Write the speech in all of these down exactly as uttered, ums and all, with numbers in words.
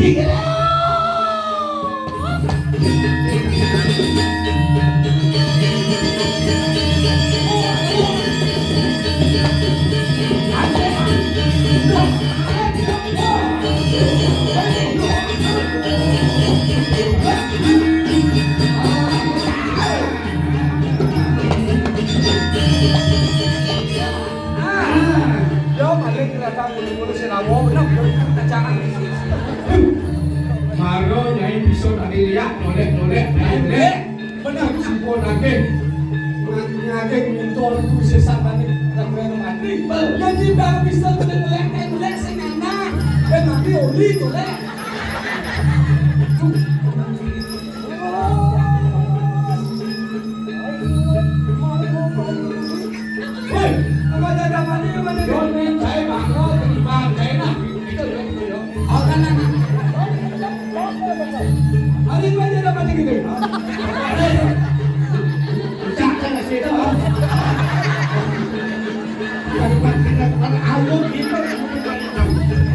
Ah, yo paling datang mulu-mulu sing lawo, bener, bener, jangan. Maro nyai bisa tadi lihat, noleh-noleh, noleh. Bener, sampun akeh. Ngakeh minta niku sesat tadi, ora kena mati. Jadi bang bisa noleh-noleh, noleh sing enak. Ben mati oli noleh. Woi, apa ada mati, apa ada? Yo, nek jae bakal terima jae nah. Itu yo, itu yo. Oh, kan, kan, kan. Hari ini aja dapat gitu. Cak, kan, sih, itu. Ayo, gitu.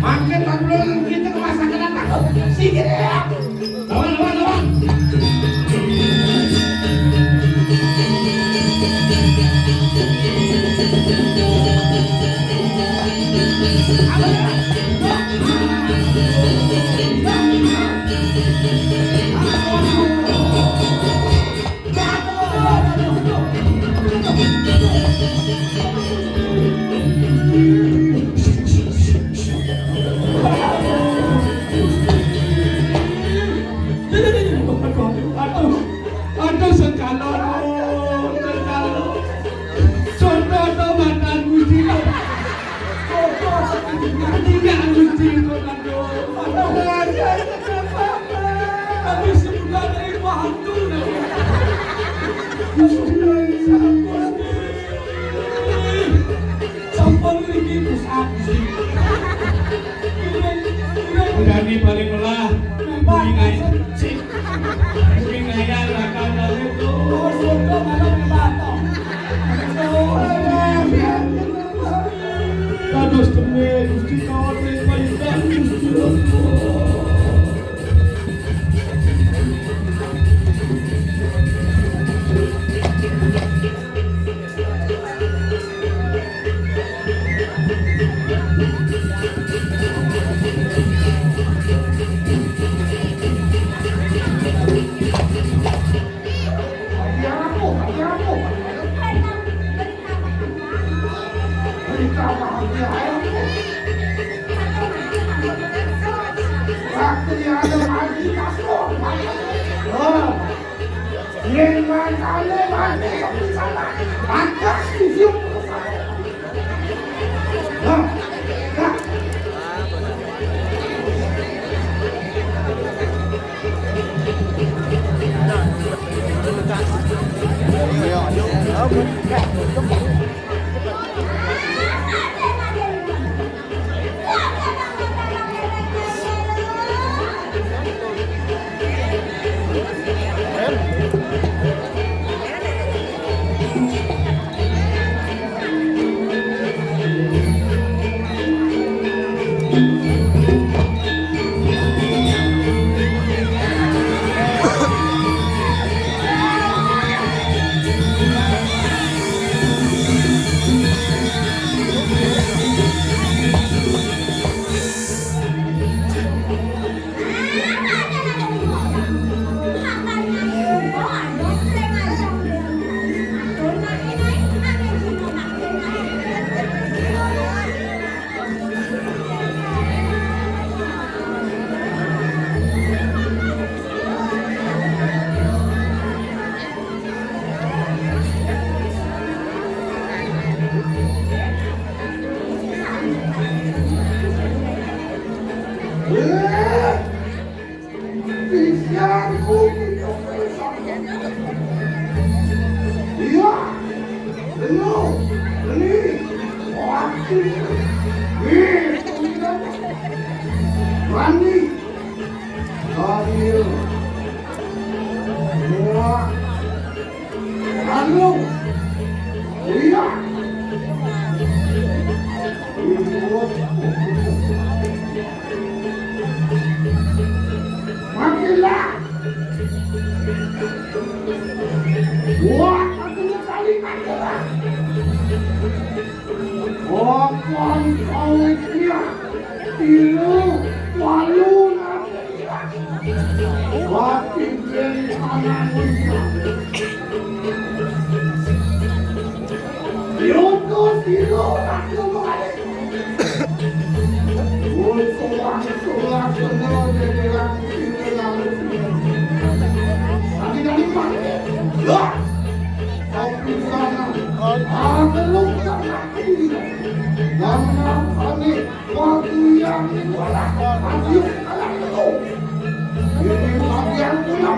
Makin tak perlu kita ke masa kena takut. Sini, ya. Lawan, lawan, lawan. Aduh, aduh, sengkala, aduh, sengkala. Contoh, contoh, matan Gusti. Contoh, contoh, matan Gusti, aduh. Aduh, semoga dari hantu, nah. Gusti, sampun. Sampun niki Gus Aksi. Udah nih paling melah. Kuwi ngae. Kuwi ngayal akan itu. Dados tembe Gusti kawon ring paindah Gusti Allah. Waktu dia ada mati, kasih. Yen mangkane mati kok bisa mati. Pantes disium terus. Nah, nah. Iya, belum, beli, waktu, nih, mandi, hadir, semua, lalu, iya, ikut. Kawitnya tilu walu nate. Wati beri anak muda. Diutus tilu raja balik. Utuh langsung langsung jadi langsung langsung. Tadi dari mana? Lah. Kau di sana. Ah, belum. Karena kami waktu yang dibuat, kami akan tahu. Ini bagian punya.